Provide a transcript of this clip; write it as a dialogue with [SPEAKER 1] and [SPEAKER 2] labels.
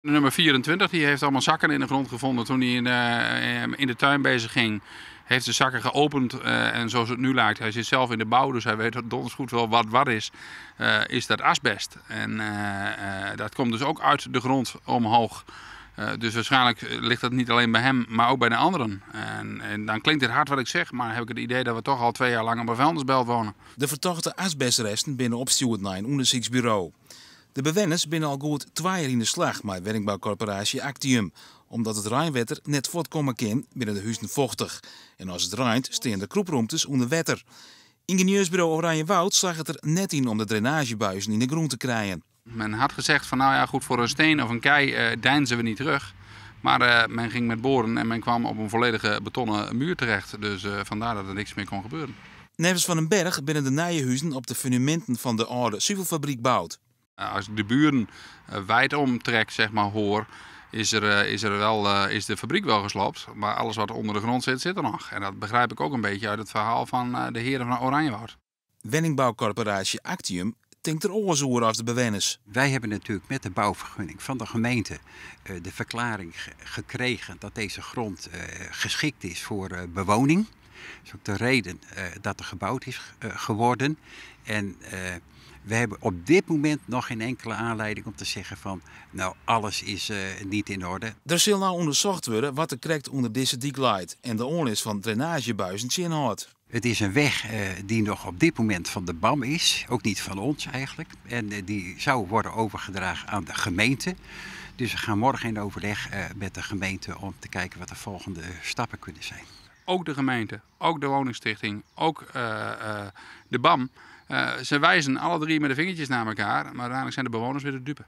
[SPEAKER 1] Nummer 24 die heeft allemaal zakken in de grond gevonden toen hij in de tuin bezig ging. Heeft de zakken geopend en zoals het nu lijkt, hij zit zelf in de bouw, dus hij weet donders goed wel wat wat is, is dat asbest. En dat komt dus ook uit de grond omhoog. Dus waarschijnlijk ligt dat niet alleen bij hem, maar ook bij de anderen. En dan klinkt het hard wat ik zeg, maar heb ik het idee dat we toch al 2 jaar lang op een vuilnisbelt wonen.
[SPEAKER 2] De vertochte asbestresten binnen opstuurd naar een onderzoeksbureau. De bewenners binnen al goed 2 jaar in de slag met woningbouwcorporatie Actium. Omdat het Rijnwetter net voortkomen kan, binnen de huizen vochtig. En als het rijnt, staan de kroeproemtes onder wetter. Ingenieursbureau Oranjewoud zag het er net in om de drainagebuizen in de grond te krijgen.
[SPEAKER 1] Men had gezegd van nou ja goed, voor een steen of een kei deinzen we niet terug. Maar men ging met boren en men kwam op een volledige betonnen muur terecht. Dus vandaar dat er niks meer kon gebeuren.
[SPEAKER 2] Nevens van den Berg binnen de Nijenhuizen op de fundamenten van de oude zuivelfabriek bouwd.
[SPEAKER 1] Als ik de buren wijd omtrek, hoor, is de fabriek wel gesloopt. Maar alles wat onder de grond zit, zit er nog. En dat begrijp ik ook een beetje uit het verhaal van de heren van Oranjewoud.
[SPEAKER 2] Woningbouwcorporatie Actium denkt er oorzoer als de bewenners.
[SPEAKER 3] Wij hebben natuurlijk met de bouwvergunning van de gemeente de verklaring gekregen dat deze grond geschikt is voor bewoning. Dat is ook de reden dat er gebouwd is geworden. En we hebben op dit moment nog geen enkele aanleiding om te zeggen van, nou, alles is niet in orde.
[SPEAKER 2] Er zal nou onderzocht worden wat er krijgt onder deze dik leidt en de onlis van drainagebuizen inhoudt.
[SPEAKER 3] Het is een weg die nog op dit moment van de BAM is, ook niet van ons eigenlijk. En die zou worden overgedragen aan de gemeente. Dus we gaan morgen in overleg met de gemeente om te kijken wat de volgende stappen kunnen zijn.
[SPEAKER 1] Ook de gemeente, ook de woningstichting, ook de BAM. Ze wijzen alle 3 met de vingertjes naar elkaar, maar uiteindelijk zijn de bewoners weer de dupe.